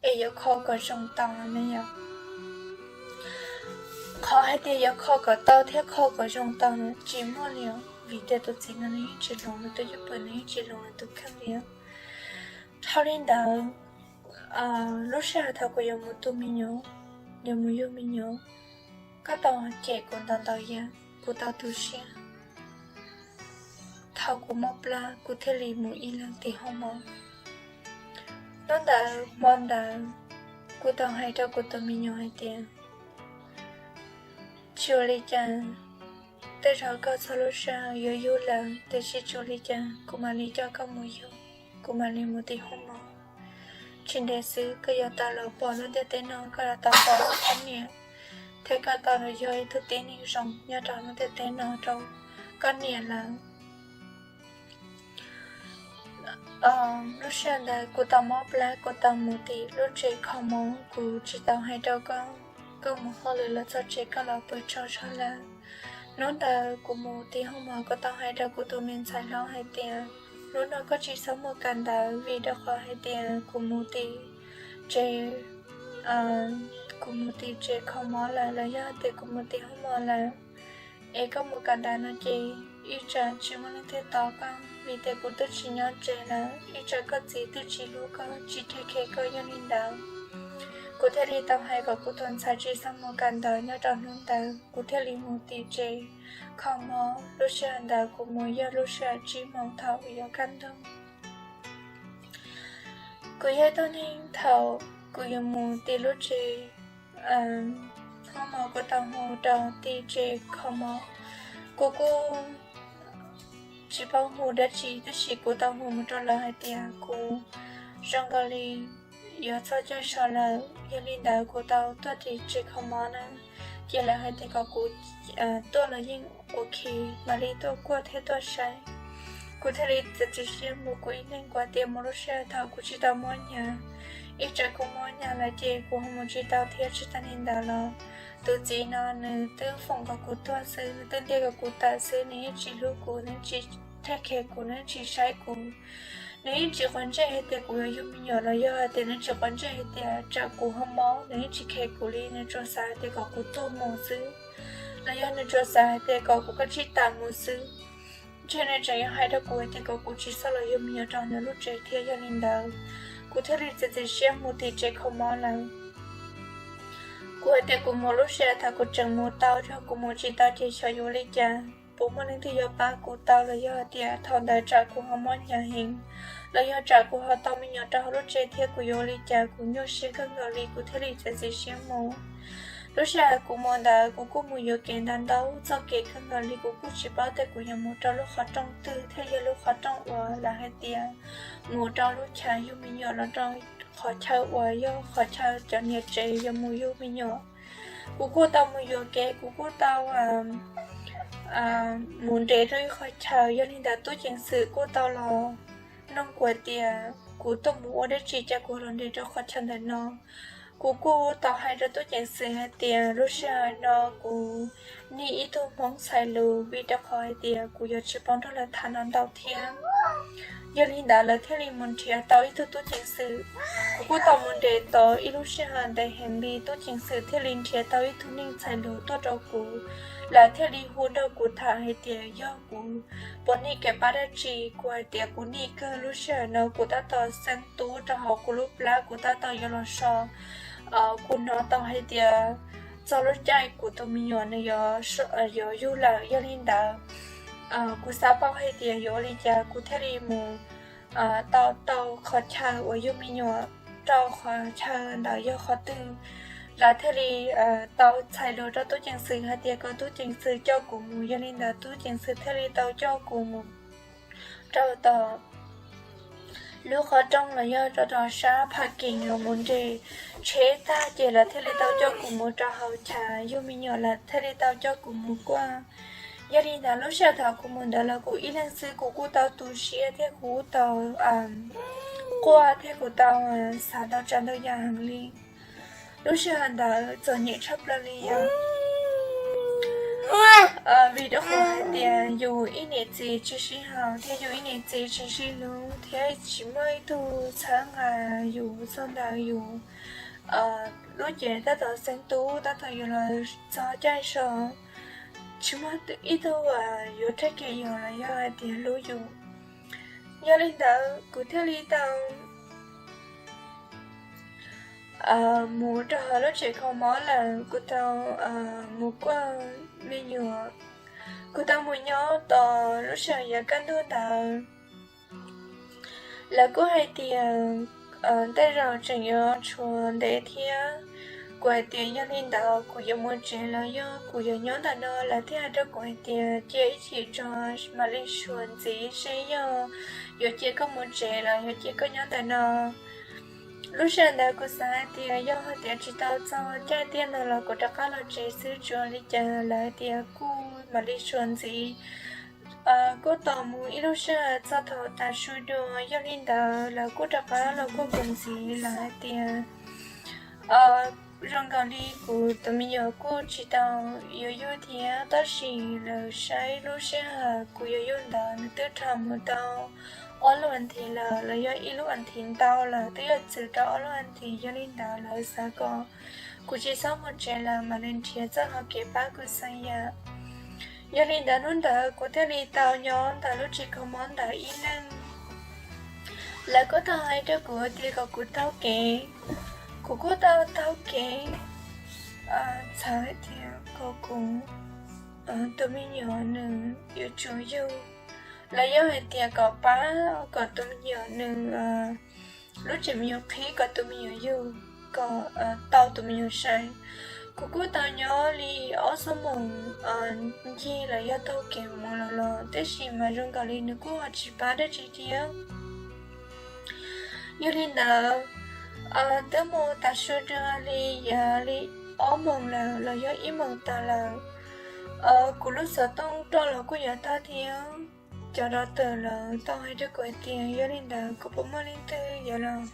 es yuav kho kom zoo tau ne yom. Qhov hais tias yuav kho kom tau thiab kho kom zoo tau no tsis muaj li, vim tias tus txiv no nws yeej tsis hloov nws tus cwj pwm, nws yeej tsis hloov nws tus kheej li. Dhau li ntawd, lub sij hawm thaum kuv yuav mus tu me nyuam, yuav mus yug me nyuam, koj tau cem kuv ntau ntau yam, kuv tau tu siab. Thaum kuv mob plab kuv thiaj li mus ib leeg tim hoob mos. Hnub ntawd hmo ntawd kuv tau hais rau kuv tus me nyuam hais tias, tsis ua li cas, tej zaum koj txog lub sij hawm yuav yug lawm, tiam sis tsis ua li cas, kuv mam li coj koj mus yug, kuv mam li mus tim hoob mos. Tsis ntev xwb koj yuav tau los pom lub ntiaj teb no, koj yuav tau pom koj niam, thiab koj tau los yog ib tug tib neeg zoo nyob rau lub ntiaj teb no rau koj niam lawm. Lub sij hawm ntawd kuv tau mob plab, kuv tau mus tim lub tsev kho mob, kuv tsis tau hais rau koj, koj mus hauj lwm los txog tsev koj los pw tsaug zog lawm. Hnub ntawd kuv mus tim hoob mos, kuv tau hais rau kuv tus me ntxhais hlob hais tias, hnub no koj tsis txhob mus kawm ntawv, vim rau qhov hais tias kuv mus tim tsev, kuv mus tim tsev kho mob lawm, los yog tias kuv mus tim hoob mos lawm, es koj mus kawm ntawv no ces ib tsam tsis muaj leej twg tos koj, vim tias kuv twb tsis nyob tsev lawm, ib tsam koj txiv twb tsis hlub koj, tsis take care koj. Yog li ntawd, kuv thiaj li tau hais kom kuv tus ntxhais tsis txhob mus kawm ntawv nyob rau hnub ntawd, kuv thiaj li mus tim tsev kho mob. Lub sij hawm ntawd kuv mus yog lub sij hawm tsib moos thaum yuav kaj ntug. Kuv yog ib tug neeg thaum kuv yuav mus tim lub tsev hoob mos, kuv tau hu rau tim tsev kho mob, kuv kuj tsis paub hu dab tsi, tab sis kuv tau hu mus rau lawv hais tias kuv zoo nkaus li yuav txog caij so lawm. Yog li ntawd kuv tau tuaj tim tsev kho mob na, ces lawv hais tias kom kuv tuaj los yeej ok, mam li tuaj kuaj thiab tuaj saib. Kuv thiaj li txiav txim siab mus kuv ib leeg, kuv tias mus lub sij hawm thaum kuv tsis tau mob nyas, ib tsam kuv mob nyas lawm ces kuv ho mus tsis tau thiab. Tsis tas li ntawd los tus txiv no nws twb foom kom kuv tuag xwb, nws twb ntiag kom kuv tawm xwb, nws yeej tsis hlub kuv, nws yeej tsis take care kuv, nws yeej tsis saib kuv. Nws yeej tsis quav ntsej hais tias kuv yuav yug me nyuam los yog tias nws tsis quav ntsej hais tias tsam kuv ho mob, nws yeej tsis care kuv li, nws tsuas xav hais tias kom kuv tuag mus xwb, los yog nws tsuas xav hais tias kom kuv kav tsij tawm mus xwb. Ntshe nws tseem yuav hais rau kuv hais tias kom kuv tsis txhob los yug me nyuam rau nws lub tsev thiab. Yog li ntawd, kuv thiaj li txiav txim siab mus tim tsev kho mob lawm. Kuv hais tias kuv mus lub sij hawm thaum kuv tseem mus tau, yog kuv mus tsis tau ces xyov yuav ua li cas, puas muaj leej twg yuav pab kuv tau, los yog hais tias thaum ntawd tsam kuv ho mob nyas heev, los yog tsam kuv ho tau me nyuam rau hauv lub tsev thiab kuv yuav ua li cas, kuv nyuaj siab kawg nkaus li, kuv thiaj li txiav txim siab mus. Lub sij hawm kuv mus ntawd kuv kuj mus yuam kev ntau ntau txoj kev kawg nkaus li, kuv kuj tsis paub tias kuv yuav mus rau lub qhov rooj twg thiaj yog lub qhov rooj uas lawv hais tias mus rau lub chaw yug me nyuam los rau qhov chaw uas yog qhov chaw cov niam tsev yuav mus yug me nyuam. Kuv kuj tau mus yuam kev, kuv kuj tau mus nres rau ib qhov chaw. Yog li ntawd tub ceev xwm kuj tau los nug kuv tias kuv tuaj mus ua dab tsi cas kuv los nres rau qhov chaw ntawm no. Kuv kuj tau hais rau tub ceev xwm hais tias lub sij hawm no kuv nij ib tug hmoob txhais lus, vim rau qhov hais tias kuv yuav tsis paub nrog lawv tham no ntau thiab. Yog li ntawd lawv thiaj li mus nrhiav tau ib tug tub ceev xwm. Kuv kuj tau mus nres tau ib lub sij hawm ntev heev li, tub ceev xwm thiaj li nrhiav tau ib tug neeg txhais lus tuaj rau kuv. Lawv thiaj li hu nrog kuv tham hais tias yog kuv puas nij kev pab dab tsi. Kuv hais tias kuv nij kawg, lub sij hawm no kuv tab tom xeeb tub rau hauv kuv lub plab, kuv tab tom yuav los so. Kuv hnov tau hais tias txog lub caij kuv tus me nyuam nws yuav yug lawm. Yog li ntawd, kuv xav paub hais tias yuav ua li cas kuv thiaj li mus tau tau qhov chaw uas yug me nyuam, rau qhov chaw ntawd yog qhov twg. Lawv thiaj li tau txhais lus rau tub ceev xwm hais tias kom tub ceev xwm coj kuv mus. Yog li ntawd tub ceev xwm thiaj li tau coj kuv mus rau tom lub qhov rooj los yog rau tom sab parking los mus nres tsheb tag ces lawv thiaj li tau coj kuv mus rau hauv chav yug me nyuam, lawv thiaj li tau coj kuv mus kuaj. Yog li ntawd lub sij hawm thaum kuv mus ntawd los kuv ib leeg xwb, kuv kuj tau tu siab thiab kuv kuj tau quaj thiab kuv tau xav ntau tsav ntau yam heev li. Lub sij hawm ntawd txom nyem tshaj plaws li yog Vim rau qhov hais tias yus ib niam txiv tsis sib haum thiab yus ib niam txiv tsis sib hlub thiab tsis muaj ib tug txhawb nqa yus txog ntawm yus lub cev tab tom xeeb tub tab tom yuav los txog caij so, tsis muaj ib tug yuav raug kev yus los yog hais tias hlub yus. Yog li ntawd kuv thiaj li tau mus rau hauv lub tsev kho mob lawm, kuv tau mus kuaj me nyuam, kuv tau mus nyob tos lub sij hawm yav kaj ntug ntawd. Lawv kuj hais tias tej zaum tseem yuav tshuav ntev thiab. Kuv hais tias yog li ntawd kuv yuav mus tsev los yog kuv yuav nyob ntawm no, lawv thiaj hais rau kuv hais tias cia ib chim tso mam li xyuas ntxiv seb yog yuav cia koj mus tsev los yuav cia koj nyob ntawm no. Lub sij hawm ntawd kuv xav hais tias yog hais tias tsis tau txog caij tiaj no los kuv rov qab los tsev xwb tsis ua li cas, lawv hais tias kuj mam li xyuas ntxiv. Kuj tos mus ib lub sij hawm txog thaum tav su dua, yog li ntawd lawv kuj rov qab los kuaj kuv ntxiv, lawv hais tias zoo nkaus li kuv tus me nyuam kuj tsis tau yuav yug thiab, tab sis lawv saib lub sij hawm kuv yuav yug ntawd nws twb dhau mus tau ob lub as thiv lawm los yog ib lub as thiv ntau lawm, twb yuav txwm rau ob lub as thiv. Yog li ntawd lawv xav kom kuv tsis txhob mus tsev, lawv mam li nrhiav txoj hau kev pab kuv xeeb yam. Yog li ntawd hnub ntawd kuv thiaj li tau nyob ntawm lub tsev kho mob ntawd ib leeg. Lawv kuj tau hais rau kuv tias kom kuv taug kev, kuv kuj tau taug kev, txhais hais tias kom kuv tus me nyuam nws yuav tsum yug, los yog hais tias kom pab kom tus me nyuam nws lub tsev me nyuam qhib kom tus me nyuam yug, kom tau tus me nyuam sai. Kuv kuj tau nyob li ob xuab moos ncig los yog taug kev mus los los, tab sis mas zoo nkaus li nws kuj ho tsis pab dab tsi thiab. Yog li ntawd twb mus tav su rau li yav li ob moos lawm los yog ib moos tas lawm, kuv lub xov tooj roj los kuj yuav tag thiab. Cov doctor lawv tau hais rau kuv hais tias yog li ntawd kuv puas muaj leej twg yuav los,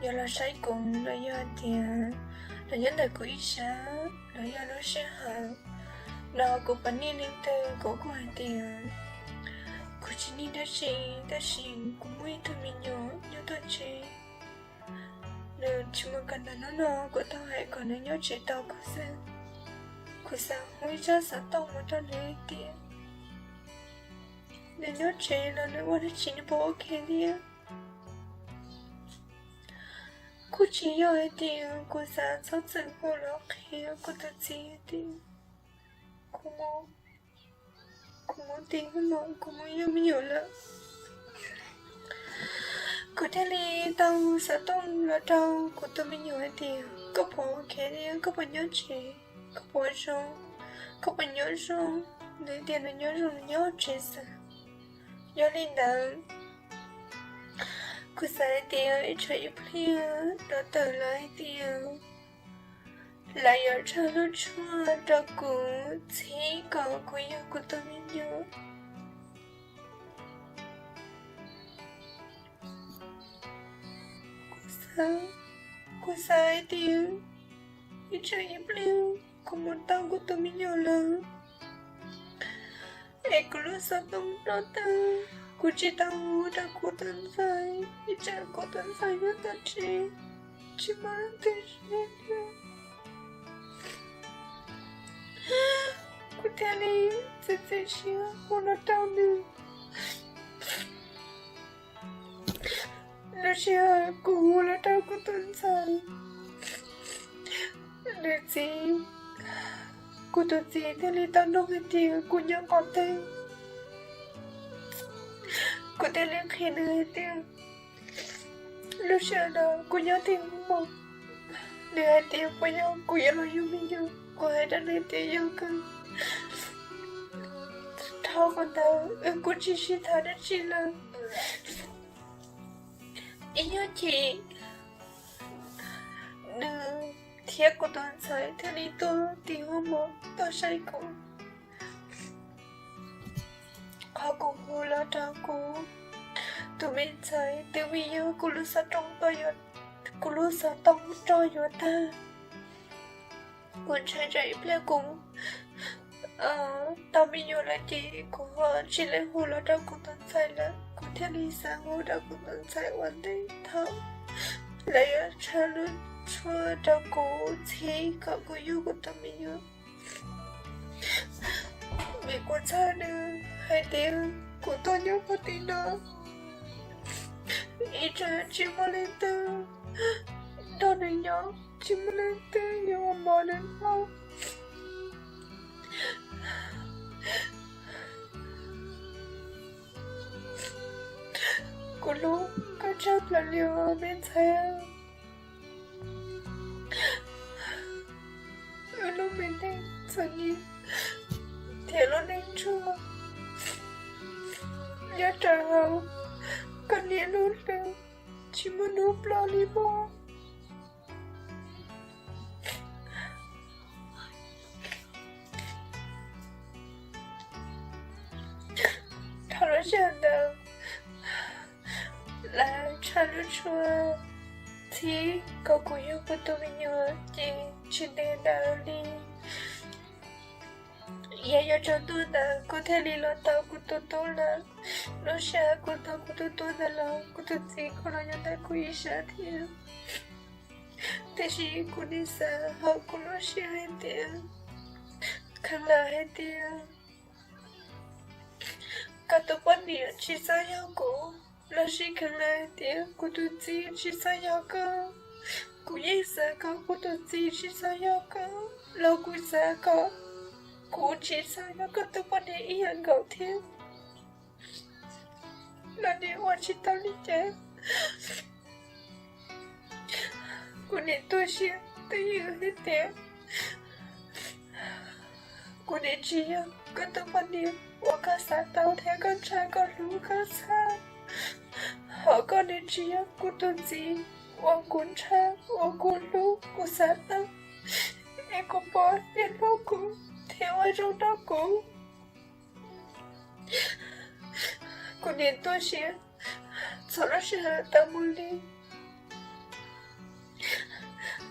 yuav los saib kuv los yog hais tias los nyob ntawm kuv ib sab los yog lub sij hawm no kuv puas niaj leej twg, kuv kuj hais tias kuv tsis niaj dab tsi, tab sis kuv muaj ib tug me nyuam nyob tom tsev. Nws tsis mus kawm ntawv hnub no, kuv tau hais kom nws nyob tsev tos kuv xwb. Kuv xav hu ib tsab xov tooj mus rau nws hais tias nws nyob tsev los nws ua dab tsi nws puas ok thiab. Kuj tsis yog hais tias kuv xav txhob txwm hu los qhia kuv tus txiv hais tias kuv mus tim hoob moos, kuv mus yug me nyuam lawm. Kuv thiaj li tau xov tooj los rau kuv tus me nyuam hais tias koj puas ok thiab, koj puas nyob tsev, koj puas zoo, koj puas nyob zoo? Nws tias nws nyob zoo, nws nyob tsev xwb. Yog li ntawd, kuv xav hais tias ib tsam ib pliag doctor lawv hais tias lawv yuav tsa lub tshuaj rau kuv txhib kom kuv yug kuv tus me nyuam. Kuv xav hais tias ib tsam ib pliag kuv mus tau kuv tus me nyuam lawm, es kuv lub xov tooj roj tag, kuv tsis tau hu rau kuv tus ntxhais, ib tsam kuv tus ntxhais nyob tom tsev tsis muaj leej twg saib, kuv thiaj li txiav txim siab hu los rau nws. Lub sij hawm kuv hu los rau kuv tus ntxhais, nws txiv, kuv tus txiv thiaj li tau nug hais tias kuv nyob qhov twg. Kuv thiaj li qhia nws hais tias lub sij hawm no kuv nyob tim hoob moos. Nws hais tias puas yog kuv yuav los yug me nyuam, kuv hais rau nws tias yog kawg. Dhau qhov ntawd wb kuj tsis sib tham dab tsi lawm. Ib nyuag chim, nws thiab kuv tus ntxhais thiaj li tuaj tim hoob moos tuaj saib kuv. Qhov kuv hu los rau kuv tus me ntxhais twb vim yog kuv lub xov tooj roj yuav, kuv lub xov tooj roj yuav tag. Kuv ntshai tsam ib pliag kuv tau me nyuam lawm ces kuv ho tsis leej hu los rau kuv tus ntxhais lawm, kuv thiaj li xav hu rau kuv tus ntxhais ua ntej thaum lawv yuav tshaj lub tshuaj rau kuv txhiv kom kuv yug kuv tus me nyuam. Vim kuv txhawj nws hais tias kuv tuaj nyob puag tim no ib tsam tsis muaj leej twg nrog nws nyob, tsis muaj leej twg yuav ua mov nws noj. Kuv hlub koj tshaj plaws li os me ntxhais. Wb lub me neej txom nyem thiab lub neej tsuag nyob rau hauv koj niam lub hlwb tsis muaj hnub ploj li mog. Thaum lub sij hawm ntawd lawv tshaj lub tshuaj txhiv kom kuv yug kuv tus me nyuam ces tsis ntev ntawd li, yav yuav tsaus ntuj ntawd kuv thiaj li los tau kuv tus tub lawm. Lub sij hawm kuv tau kuv tus tub ntawd los kuv tus txiv kuj los nyob ntawm kuv ib sab thiab. Tiam sis kuv nim xav hauv kuv lub siab hais tias, kheev lawm hais tias koj tus poj niam tsis txhob yog kuv, los sis kheev lawm hais tias kuv tus txiv tsis txhob yog koj. Kuv yeej xav kom kuv tus txiv tsis txhob yog koj, los kuv xav kom kuv tsis txhob yog koj tus poj niam ib yam nkaus thiab. Los nim ua tsis tau li cas. Kuv nim tu siab twj ywm hais tias kuv nim tsis yog koj tus poj niam uas koj xav tau thiab koj ntshai koj hlub koj txhawj. Hos koj nim tsis yog kuv tus txiv uas kuv ntshai, uas kuv hlub, kuv xav tau, es kuv pom tias hlub kuv thiab ua zoo rau kuv. Kuv nim tu siab txog lub sij hawm tau mus li.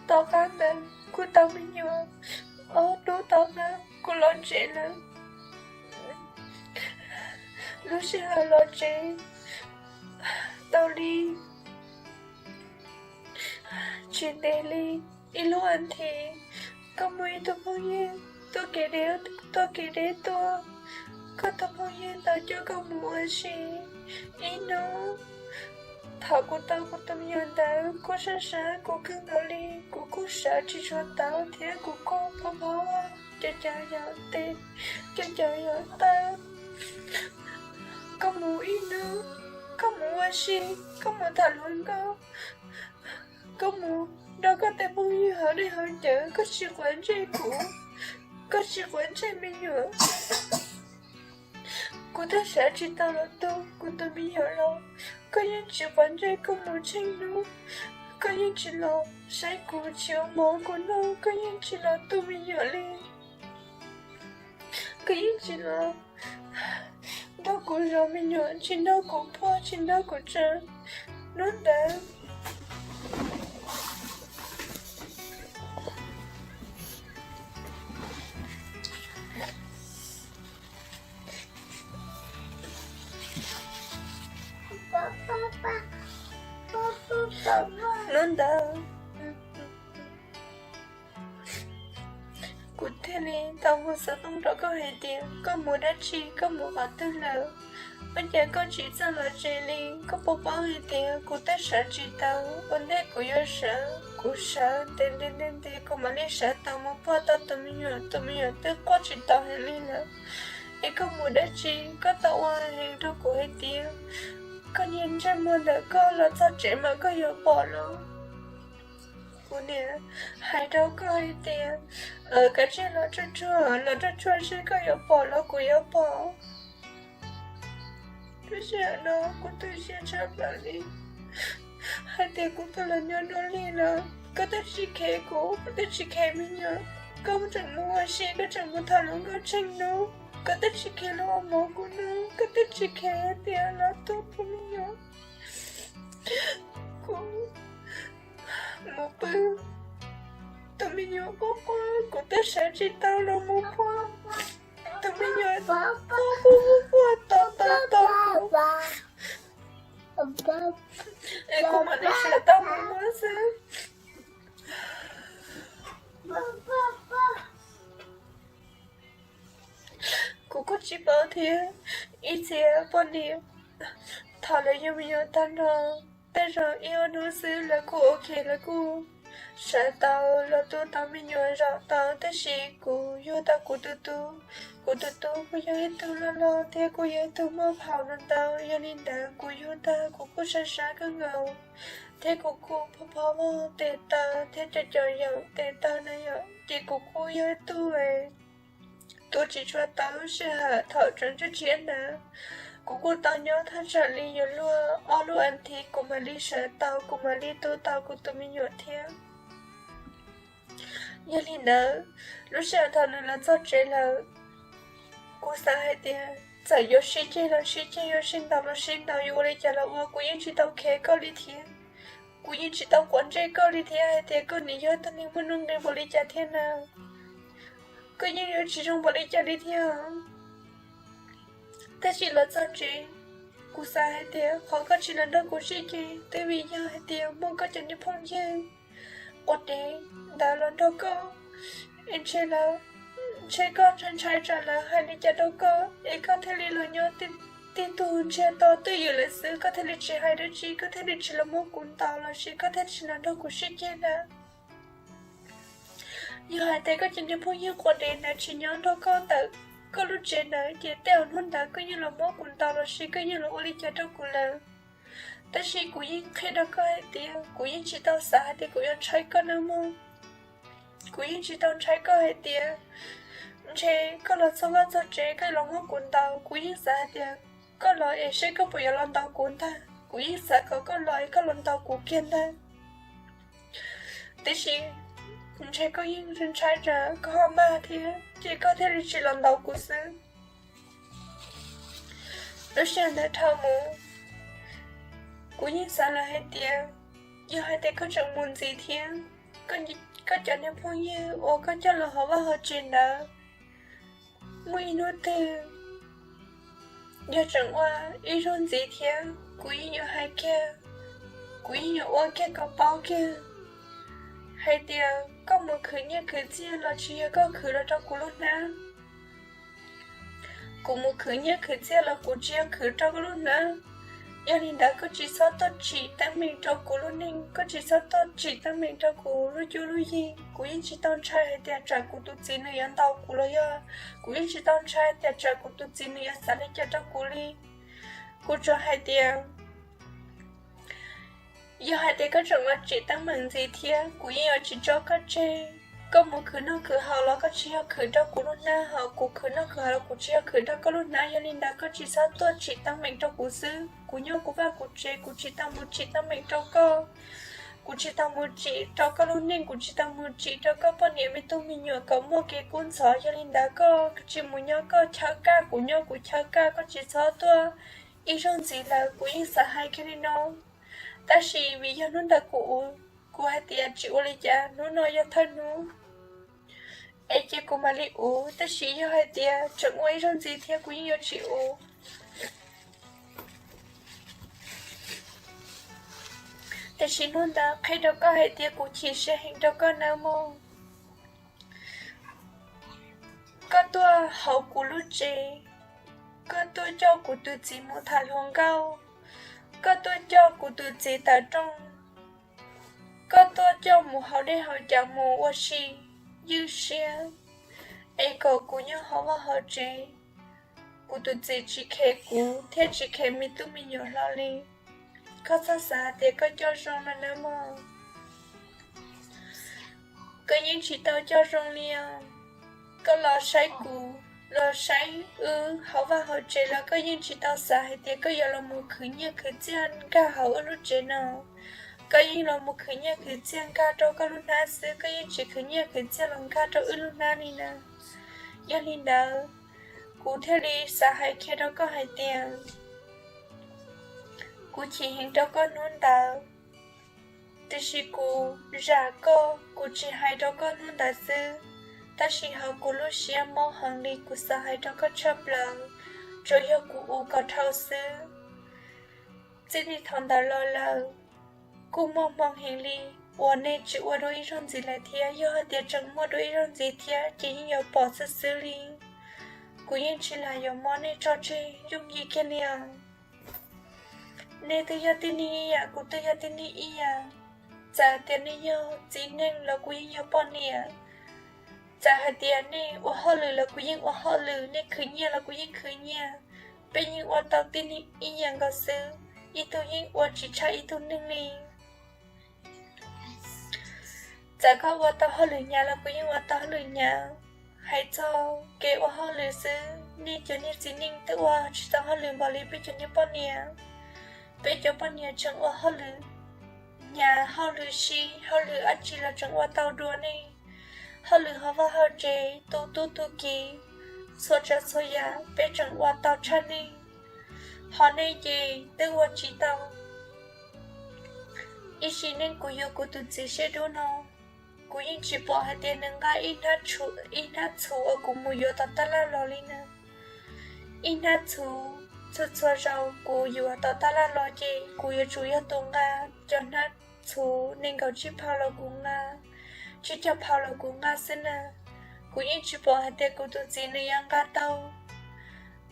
Tom qab ntawd kuv tau me nyuam ob hnub tom qab kuv los tsev lawm. Lub sij hawm los tsev tau li tsis ntev li ib lub as thiv, kuj muaj ib tug phooj ywg tuaj kev deb tuaj kev deb tuaj. Koj tus phooj ywg ntawd coj koj mus ua si ib hnub. Thaum kuv tau kuv tus me nyuam ntawd kuj sab sab kuv kawg nkaus li, kuv kuj sawv tsis tshua tau thiab kuv kuj phob phob, cov cov yog tes, cov cov yog taw. Koj mus ib hnub, koj mus ua si, koj mus tham hluas nkauj, koj mus nrog koj tej phooj ywg hauv dej hauv cawv, koj tsis quav ntsej kuv, koj tsis quav ntsej me nyuam. Kuv twb sawv tsis tau los tu kuv tus me nyuam los koj yeej tsis quav ntsej, koj mus tsheej hnub koj yeej tsis los saib kuv, tsis ua mov kuv noj, koj yeej tsis los tu me nyuam li. Koj yeej tsis los nrog kuv zov me nyuam, tsis nrog kuv phuaj, tsis nrog kuv tsaws. Hnub ntawd hnub ntawd kuv thiaj li tau hu xov tooj rau koj hais tias koj mus dab tsi, koj mus qhov twg lawm, ua cas koj tsis txawj los tsev li. Koj puas paub hais tias kuv twb sawv tsis tau, ua ntej kuv yuav sawv, kuv sawv ntev ntev ntev ntev kuv mam li sawv tau mus phuaj tau tus me nyuam, tus me nyuam twb quaj tsis tau heev li lawm. Es koj mus dab tsi, koj tau ua heev rau kuv hais tias koj niag ntsej muag ntawm koj los txog tsev mas koj yuav pom los. Kuv niam hais rau koj hais tias kav tsij los tsuag tsuag, los tsuag tsuag seb koj yuav pom los kuv yuav pom. Lub sij hawm no kuv tu siab tshaj plaws li hais tias kuv tau los nyob dua li lawm, koj twb tsis kheev kuv, koj twb tsis kheev me nyuam, koj tseem mus ua si, koj tseem mus tham hluas nkauj tsheej hnub, koj twb tsis kheev los ua mov kuv noj, koj twb tsis kheev hais tias los tu kuv me nyuam. Kuv mus pw, tus me nyuam quaj quaj, kuv twb sawv tsis tau los mus pom tus me nyuam quaj quaj quaj quaj tos tos tos kuv. Es kuv mam li sawv tau mus muab xwb. Kuv kuj tsis paub thiab. Ib txhia poj niam thaum lawv yug me nyuam tag nrho, tej zaum ib ob hnub xwb lawv kuj ok, lawv kuj sawv tau los tu tau me nyuam zaum tau, tab sis kuv yug tau kuv tus tub. Kuv tus tub kuj yog ib tug loj loj thiab kuj yog ib tug muaj phau no ntau, yog li ntawd kuv yug tag kuv kuj sab sab kawg nkaus, thiab kuv kuj phob phob vog tes taw thiab cov cov yaum tes taw na yom, ces kuv kuj yog ib tug tuav tsis tshua tau lub sij hawm thaum tseem tshiab tshiab ntawd. Kuv kuj tau nyob thaj tsam li yuav luag ob lub as thiv kuv mam li sawv tau, kuv mam li tu tau kuv tus me nyuam thiab. Yog li ntawd, lub sij hawm thaum nws los txog tsev lawm, kuv xav hais tias txawm yuav sib ceg los sib ceg, yuav sib ntaus los sib ntaus, yuav ua li cas los ua, kuv yeej tsis tau khev koj li thiab. Kuv yeej tsis tau quav ntsej koj li thiab hais tias koj nim yog tus neeg muaj nuj nqis npaum li cas thiab na. Koj yeej yuav tsis zoo npaum li cas li thiab. Tab sis los txog tsev, kuv xav hais tias qhov koj tsis los nrog kuv sib ceg twb vim yog hais tias muaj koj cov niag phooj ywg quav dev ntawd los nrog koj, es ntshe lawv, ntshe koj ntshai ntshai tsam lawv hais li cas rau koj es koj thiaj li los nyob tib tug ntsiag to twj ywm lawv xwb, koj thiaj li tsis hais dab tsi, koj thiaj li tsis los muab kuv ntaus los sis koj thiaj tsis los nrog kuv sib ceg ntawd. Yog hais tias koj cov niag phooj ywg quav dev ntawd tsis nyob nrog koj ntawm koj lub tsev ntawd ces tej zaum hnub ntawd koj yeej los muab kuv ntaus los sis koj yeej los ua li cas rau kuv lawm. Tab sis kuv yeej qhia rau koj hais tias kuv yeej tsis tau xav hais tias kuv yuav ntshai koj nawb mog. Kuv yeej tsis tau ntshai koj hais tias ntshe koj los txog vaj txog tsev koj los muab kuv ntaus. Kuv yeej xav hais tias koj los es seb koj puas yuav los ntaus kuv ntag. Kuv yeej xav kom koj los es koj los ntaus kuv kiag ntag. Tiam sis ntshe koj yeej ntshai tsam koj ho maj thiab ces koj thiaj li tsis los ntaus kuv xwb. Lub sij hawm ntawd dhau mus, kuv yeej xav lawm hais tias yog hais tias koj tseem mus ntxiv thiab, koj cov niag phooj ywg uas koj coj los hauv vaj hauv tsev ntawd, muaj ib hnub twg yog tseem ua ib zaug ntxiv thiab, kuv yeej yuav hais kiag, kuv yeej yuav ua kiag kom paub kiag hais tias koj mus khwv nyiaj khwv txiaj los tsis yog koj khwv los rau kuv lub hnab. Kuv mus khwv nyiaj khwv txiaj los kuv tsis yog khwv rau koj lub hnab. Yog li ntawd koj tsis txhob tuaj tsim teeb meem rau kuv lub neej, koj tsis txhob tuaj tsim teeb meem rau kuv lub cuab lub yig. Kuv yeej tsis tau ntshai hais tias tsam kuv tus txiv nws yuav ntaus kuv los yog kuv yeej tsis tau ntshai tias tsam kuv tus txiv nws yuav xav li cas rau kuv li. Kuv tsuas hais tias yog hais tias koj tseem los tsim teeb meem ntxiv thiab, kuv yeej yuav tsis tso koj tseg. Koj mus khwv noj khwv haus los koj tsis yog khwv rau kuv lub hnab, ho kuv khwv noj khwv haus los kuv tsis yog khwv rau koj lub hnab. Yog li ntawd koj tsis txhob tuaj tsim teeb meem rau kuv xwb. Kuv nyob kuv vaj kuv tsev, kuv tsis tau mus tsim teeb meem rau koj. Kuv tsis tau mus tsim rau koj lub neej, kuv tsis tau mus tsim rau koj poj niam me tub me nyuam kom muaj kev kub ntxhov. Yog li ntawd koj tsis mus nyob koj chaw kaj, kuv nyob kuv chaw kaj, koj tsis txhob tuaj ib zaug ntxiv lawm. Kuv yeej xav hais kiag li no. Tab sis vim yog hnub ntawd kuv ua, kuv hais tias tsis ua li cas, hnub no yog thawj hnub es cia kuv mam li ua. Tab sis yog hais tias tseem ua ib zaug ntxiv thiab kuv yeej yuav tsis ua. Tiam sis hnub ntawd qhia rau koj hais tias kuv chim siab heev rau koj nawb mog. Koj tuaj hauv kuv lub tsev, koj tuaj coj kuv tus txiv mus tham hluas nkauj, koj tuaj coj kuv tus txiv tawm rooj, koj tuaj coj mus hauv dej hauv cawv mus ua si ywj siab, es kom kuv nyob hauv vaj hauv tsev. Kuv tus txiv tsis khev kuv thiab tsis khev me tub me nyuam hlo li. Koj txhob xav tias koj coj zoo no nawb mog. Koj yeej tsis tau coj zoo li os. Koj los saib kuv, los saib wb hauv vaj hauv tsev los koj yeej tsis tau xav hais tias koj yuav los mus khwv nyiaj khwv txiaj nkag hauv wb lub tsev no. Koj yeej los mus khwv nyiaj khwv txiaj nkag rau koj lub hnab xwb, koj yeej tsis khwv nyiaj khwv txiaj los nkag rau wb lub hnab li na. Yog li ntawd, kuv thiaj li xav hais kiag rau koj hais tias kuv chim heev rau koj hnub ntawd. Tiam sis kuv zam koj, kuv tsis hais rau koj hnub ntawd xwb, tab sis hauv kuv lub siab mob heev li, kuv xav hais rau koj tshaj plaws, tsuas yog kuv ua kom dhau xwb. Txij li thaum ntawd los lawm, kuj muaj hmoo heev li uas nej tsis ua dua ib zaug ntxiv lawm thiab. Yog hais tias tseem muaj dua ib zaug ntxiv thiab ces yeej yuav pom xwb xwb li. Kuv yeej tsis lam yuav muab nej tso tseg yooj yim kiag li os. Nej twb yog tib neeg ib yam, kuv twb yog tib neeg ib yam. Txawm tias nej yog txiv neej los kuv yeej yog poj niam. Txawm hais tias nej ua hauj lwm los kuv yeej ua hauj lwm, nej khwv nyiaj los kuv yeej khwv nyiaj. Peb yeej ua tau tib neeg ib yam nkaus xwb, ib tug yeej ua tsis tshaj ib tug neeg li. Txawm koj ua tau hauj lwm hnyav los kuv yeej ua tau hauj lwm hnyav. Hais txog kev ua hauj lwm xwb, nej cov niag txiv neej twb ua tsis tau hauj lwm npaum li peb cov niag poj niam. Peb cov poj niam tseem ua hauj lwm hnyav, hauj lwm si, hauj lwm dab tsi los tseem ua tau dua nej. Hauj lwm hauv vaj hauv tsev, tu tub tu kiv, txhua tsav txhua yam peb tseem ua tau tshaj nej. Ho nej ces twb ua tsis tau. Ib sim neej kuv yuav kuv tus txiv siab dub no, kuv yeej tsis pom hais tias nws nqa ib hnab, ib hnab txhuv uas kuv mus yuav tom tab laj los li na. Ib hnab txhuv, txhua txhua zaus kuv yuav tom tab laj los ces kuv yuav tsum yog tus nqa cov hnab txhuv nees nkaum tsib phau los kuv nqa, tsib caug phau los kuv nqa xwb na. Kuv yeej tsis pom hais tias kuv tus txiv nws yuav nqa tau,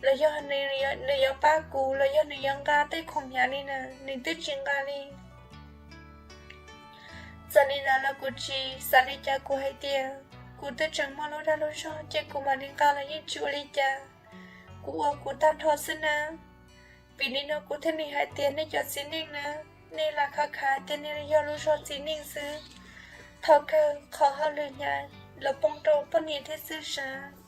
los yog nws yuav pab kuv, los yog nws yuav nqa tej khoom hnyav li na, nws twb tsis nqa li. Txawm li ntawd los kuv tsis xav li cas, kuv hais tias kuv twb tseem muaj lub dag lub zog ces kuv mam li nqa los yeej tsis ua li cas. Kuv ua kuv tag nrho xwb na. Vim li no kuv thiaj li hais tias nej cov txiv neej na, nej lam khav khav tias nej yog lub zog txiv neej xwb. Thaum kawg qhov hauj lwm hnyav los poob rau poj niam thiab xwb sav.